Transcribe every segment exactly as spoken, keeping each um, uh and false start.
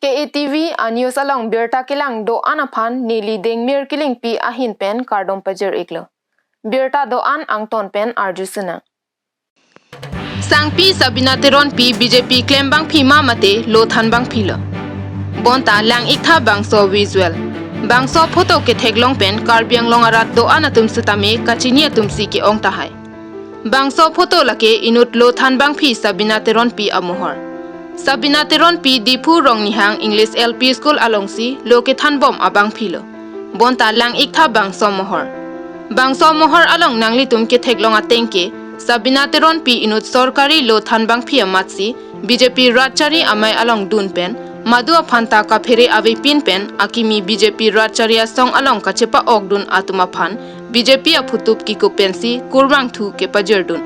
K A T V a-news along birta kelang do-an aphan neli Dengmir Killingpi ahin pen kardom pajir-iklo. Birta do-an angton pen arjusinang. Sangpi Sabina Teronpi B J P klembangphi ma mate lo thanbangphilo. Bonta lang-iktha bangso visual. Bangso photo ketheklong pen Karbi Anglong arat do-an atum setame kachini atumsi ke-ong tahai. Bangso photo lake inut lo thanbangphi Sabina Teronpi amohor. Sabina Teronpi Diphu Rongnihang English L P School alongsi lo kethanbom abangphilo. Bonta lang-iktha bangso mohor. Bangso mohor along nanglitum ketheklong ateng ke, Sabina Teronpi inut sorkari lo thanbangphi amatsi B J P ratchari amei along dun pen, madu aphanta kaphere avepin pen, akimi B J P ratchari asong along kachepa-okdun atum aphan B J P aphutup kikup pensi kurvangthu kepajirdun.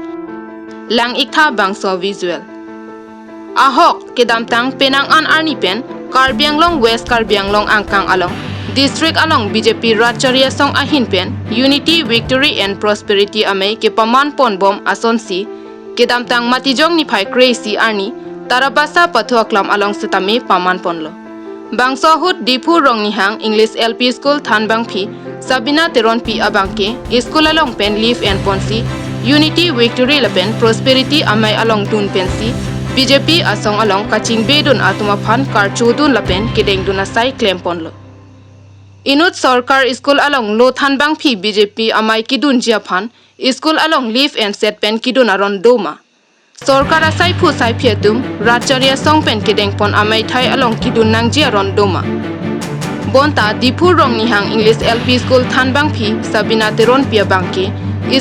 Lang-iktha bangso visual. Ahok, kedamtang penang an arni pen Karbi Anglong West Karbi Anglong angkang along district along B J P ratchari asong ahin pen Unity, Victory and Prosperity amei kepaman ponbom asonsi, kedamtang Matijong niphai kre-isi arni Tarabasa pathu aklam along setame paman ponlo. Bangso ahut Diphu Rongnihang English L P School thanbangphi Sabina Teronpi abangke school along pen leave en ponsi Unity, Victory lapen Prosperity amei along dun pensi B J P asong along kachingbedun atum aphan karchodun lapen kedengdun asai klem ponlo. Inut sorkar school along lo thanbangphi B J P amei kedunji aphan school along leave enset pen kedun aron doma? Sorkar asaiphu saiphi atum ratchari asong pen kedengpon ameithai along kedun nangji aron doma? Bonta Diphu Rongnihang English L P School thanbangphi Sabina Teronpi abangke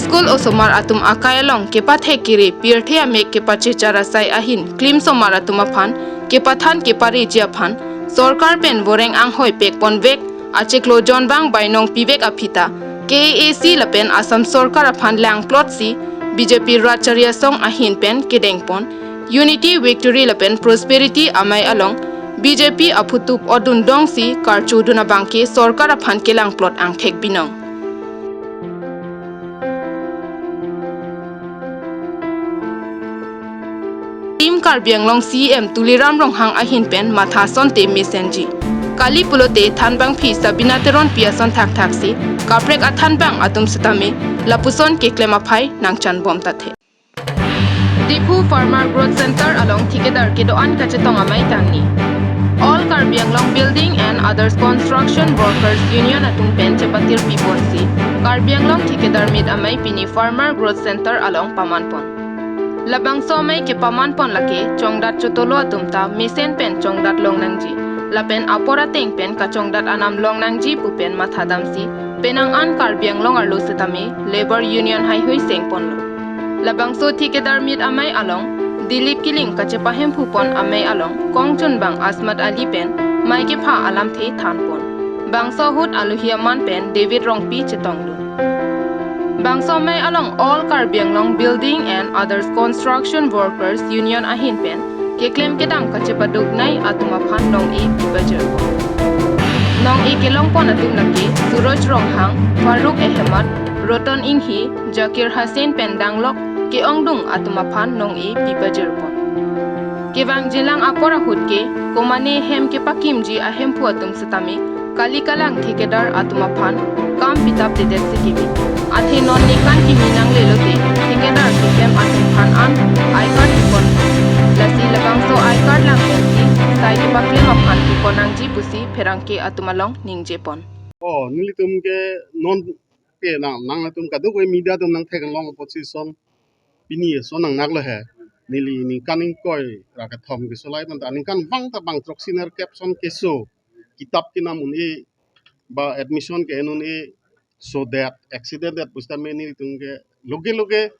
school osomar atum akai along kepathek kere pirthe amek kepachechar asai ahin klimsomar atum aphan kepathan kepareji aphan sorkar pen voreng anghoi pekponvek achiklo jonbang bainong pivek aphi ta K A A C lapen Assam sorkar aphan langplotsi B J P ratchari asong ahin pen kedengpon Unity, Victory lapen Prosperity amei along B J P aphutup odun dongsi karchodun abangke sorkar aphan kelangplot angthek binong. Team Karbi Anglong C E M Tuliram Ronghang ahin pen matha asonte mesenji. Kali pulote thanbangphi Sabina Teronpi ason thakthaksi kaprek athanbang atum setame lapuson keklem aphai nangchanbom tathe. Diphu Farmer Growth Center along thikadar kedo-an kachetong amei tangni. All Karbi Anglong Building and Others Construction Workers Union atum pen chepatirpi ponsi Karbi Anglong thikadar mit amei pini Farmer Growth Center along paman pon. Labangso amei kepaman pon lake chongdat chotolo atum ta mesen pen chongdat long nangji lapen apor ateng pen kachongdat anam long nangji pu pen mathadamsi penang an Karbi Anglong arlo setame Labour Union haihui seng ponlo. Labangso thikadar mit amei along Dilip Killing kachepahemphu pon amei along kongchunbang Asmat Ali pen mei kepha alamthe than pon. Bangso ahut alohi aman pen David Rongpi chetongdun. Bangso amei along All Karbi Anglong Building and Others Construction Workers Union ahin pen keklem kedam kachepaduknei atum aphan nong-e pipajir pon. Nong-e kelong pon atum lake Suraj Ronghang, Farooq Ahmad, Roton Inghi, Zakir Hussain pen danglok ke-ongdung atum aphan nong-e pipajir pon. Kevangjilang apor ahut ke komane hem kepakimji ahemphu atum setame kali kalang thikadar atum aphan kam pitap tedet si kimi. Athe non ningkan kimi nanglelote thikadar keklem atum aphan an I card pipon. Lasi labangso I card lang pensi sai kepaklem aphan pipon nangji pusi pherangke atum along ningje pon. Oh, nelitum ke non ke nang, nangtum kadokave media atum nangtheklong position pini so nangnaklo he. Neli ningkan ingkoi ra kethom keso lai manta ningkan vang ta bang throksi nerkep ason keso, kitap kenam un-e ba admission ke-en un-e, so that accident that pusitame nelitum ke loge loge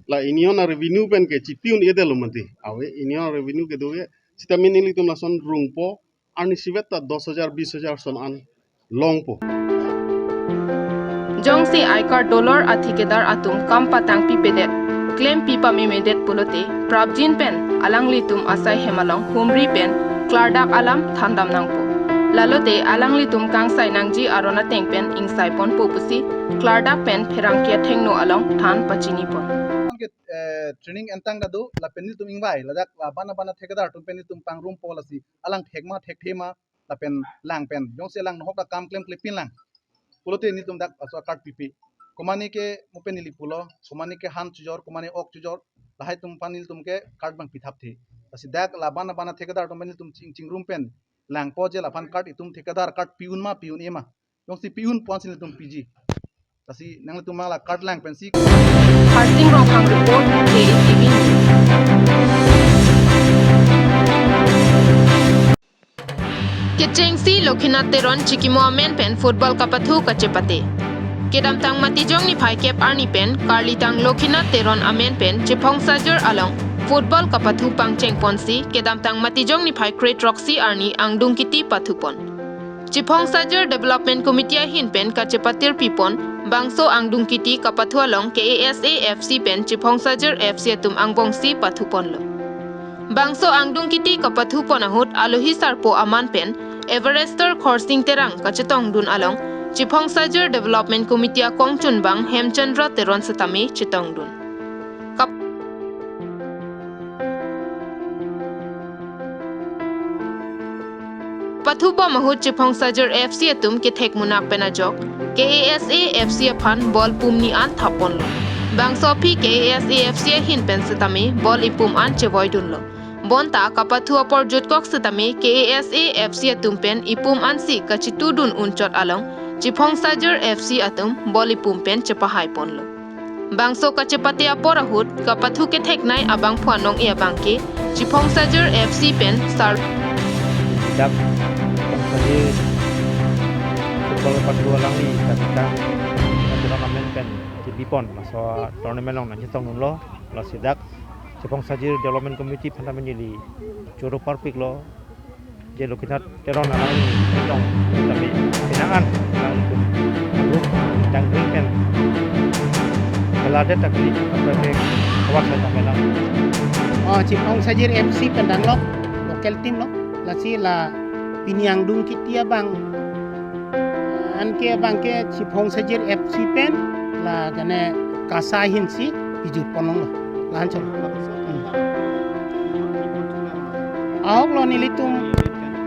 la union a-revenue pen ke chipi un-edetlo mati. Ave union a-revenue kedo ke sitame nelitum lason rungpo, arnisi vet ta dos hajar bis hajar ason an longpo. Jongsi I card dolor athikadar atum kam patangpipedet, klempi pamemedet pulote prapjin pen alanglitum asai hem along humri pen klardak alam thandam nangpo. Lalote alanglitum kangsai nangji aron ateng pen ingsai ponpo pusi klardak pen pherangke athengno along than pachini pon. Ke, eh, eh, training entang ta do, lapen nelitum ingvai, ladak la bana bana thekadar atum pen nelitum pangrumpo lasi, alang thek ma, thekthe ma, lapen lang pen, jongsi alang nohok ta kam klemkle pin lang pulote nelitum dak laso card pipe. Komane ke mo pen neli pulo, komane ke han chojor, komane ok chojor, lahai atum aphan nelitum ke card abang pithapthe. Lasi dak la bana bana thekadar atum pen nelitum ching, chingrum pen langpo je laphan card itum thekadar card pi-un ma pi-un-e ma. Jongsi pi-un pu-an si nelitum piji. Lasi nanglitum mang la card lang pensi. Harsing Ronghang report, K A T V News. Kechengsi Lokhinath Teron chikimo amen pen football kapathu kachepate. Kedamtang Matijong niphai kep arni pen karlitang Lokhinath Teron amen pen Chephongsajir along football kapathu pangchengponsi kedamtang Matijong niphai kre-throksi arni angdung kiti pathupon. Chephongsajir Development Committee ahin pen kachepatirpipon bangso angdung kiti kapathu along K A S A F C pen Chephongsajir F C atum angbongsi pathuponlo. Bangso angdung kiti kapathupon ahut alohi sarpo aman pen Everester Khorsing Terang kachetongdun along Chephongsajir Development Committee akongchunbang Hemchandra Teron setame chetongdun. Kap- Pathubom ahut Chephongsajir F C atum kethek munak pen ajok K A S A F C aphan ball pumni an thapponlo. Bangso aphi K A S A F C ahin pen setame ball ipum an chevoidunlo. Bonta kapathu apor jutkok setame K A S A F C atum pen ipum ansi kachitudun unchot along Chephongsajir F C atum ball ipum pen chepahaiponlo. Bangso kachepate apor ahut kapathu ketheknei abangphu anong-e abangke Chephongsajir F C pen sar. Dak Chephongsajir football kapathu alangli kapitang kapitang amen pen kebipon laso tournament along nangchetongdunlo. Lasi dak Chephongsajir Development Committee aphan tame neli choro parpiklo. Je Lokhinath Teron alangli chetong tame pinangan alangtum grup tangring pen kaladet takli apre ke kawat sai tame lang. Oh, Chephongsajir F C pen danglok local team lo. Lasi la pini angdung kiti abang anke abangke Chephongsajir F C pen la gane kasa ahinsi pijutponlonglo. Lahan chong. Hmm. Ahoklo nelitum,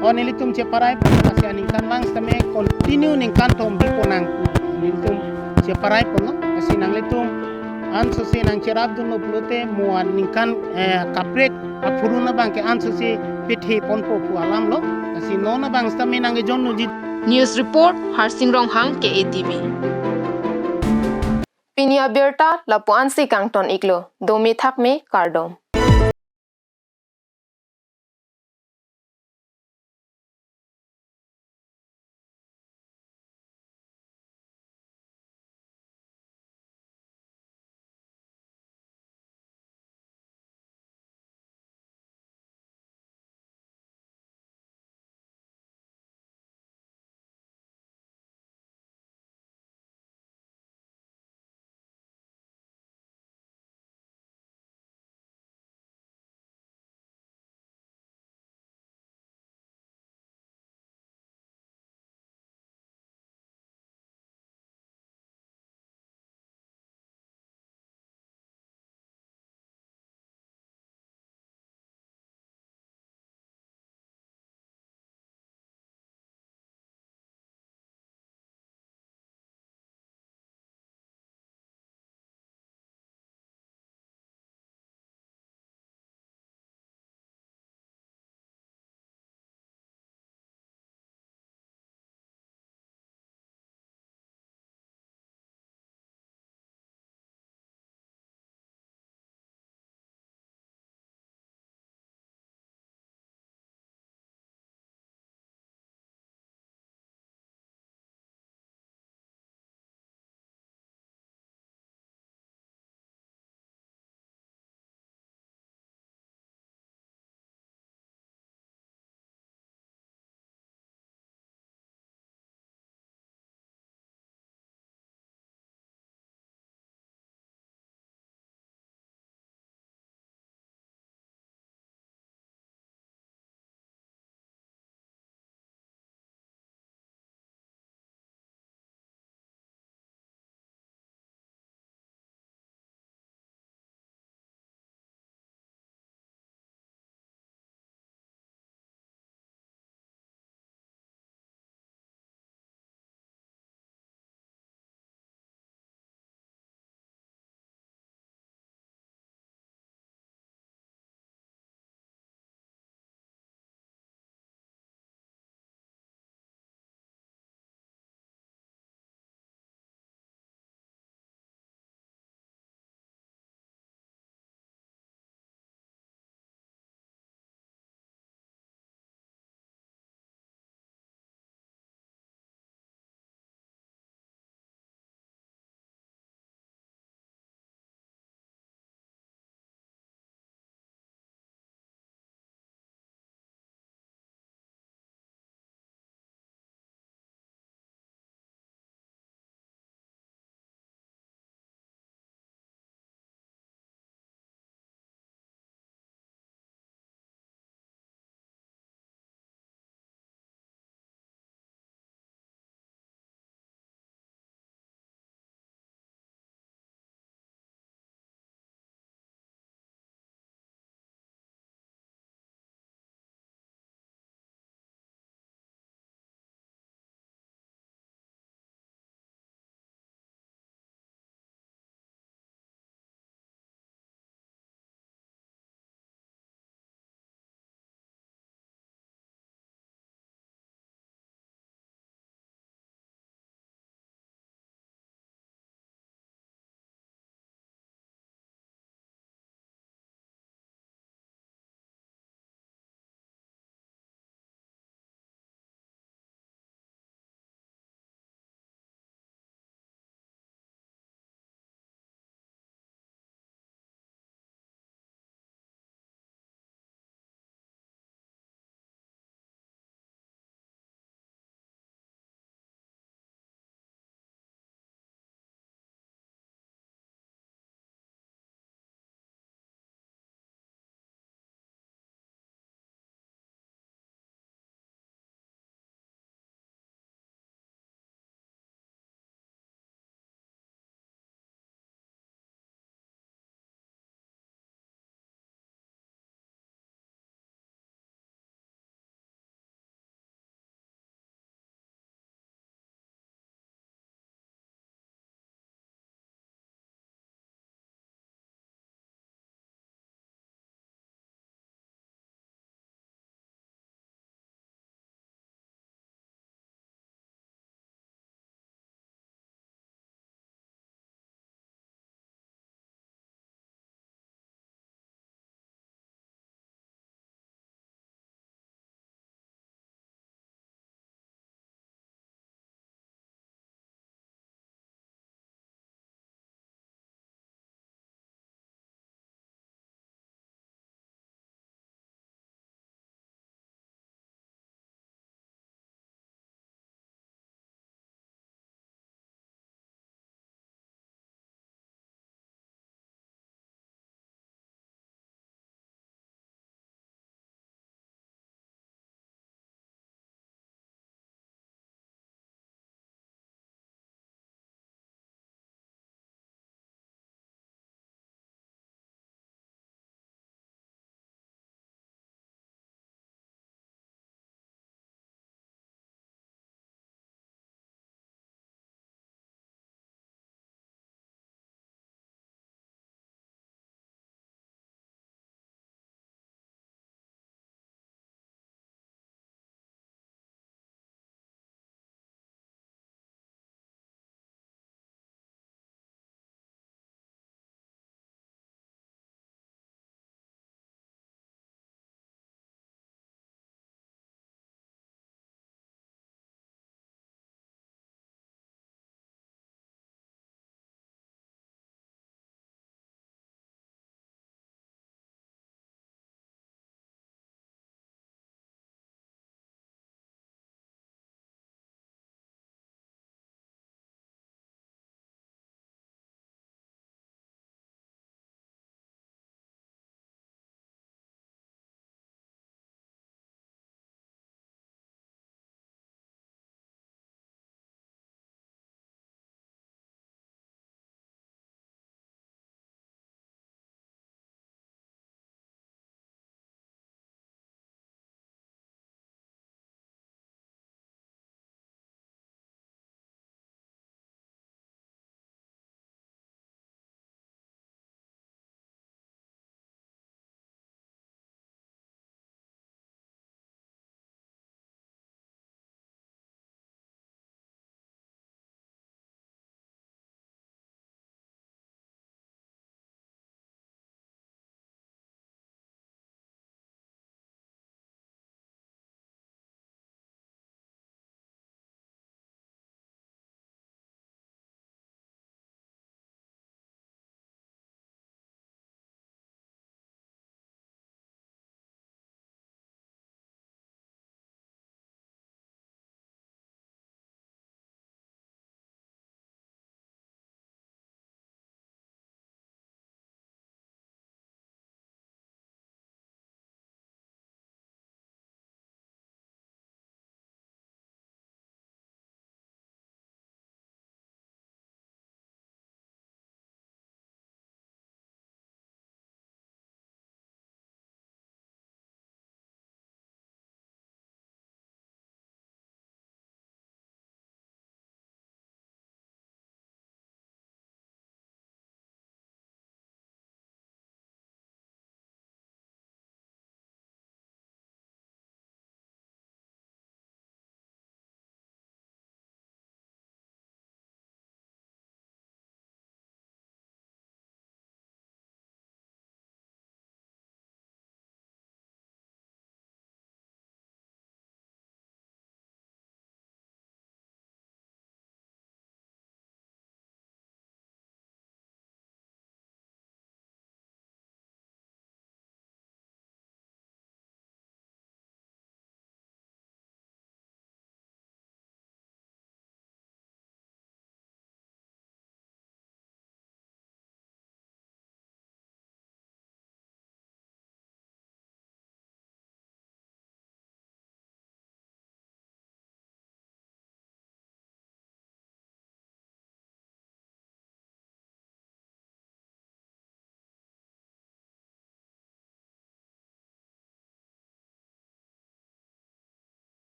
oh, nelitum cheparai pon, lasi aningkanvang setame continue ningkan thom biponang pu nelitum cheparai ponlo. Lasi nanglitum ansose nangcherapdunlo pulote mo aningkan, eh, kaprek aphurun abangke ansose pethe ponpo pu alamlo. Lasi non abang setame nangkejon nujit. News report, Harsing Ronghang, K A T V. Pini abirta lapu-ansi kangton-iklo, dome thakme kardom.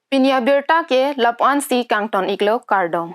Pini abirta ke lapu-an si kangton iklo, kardom.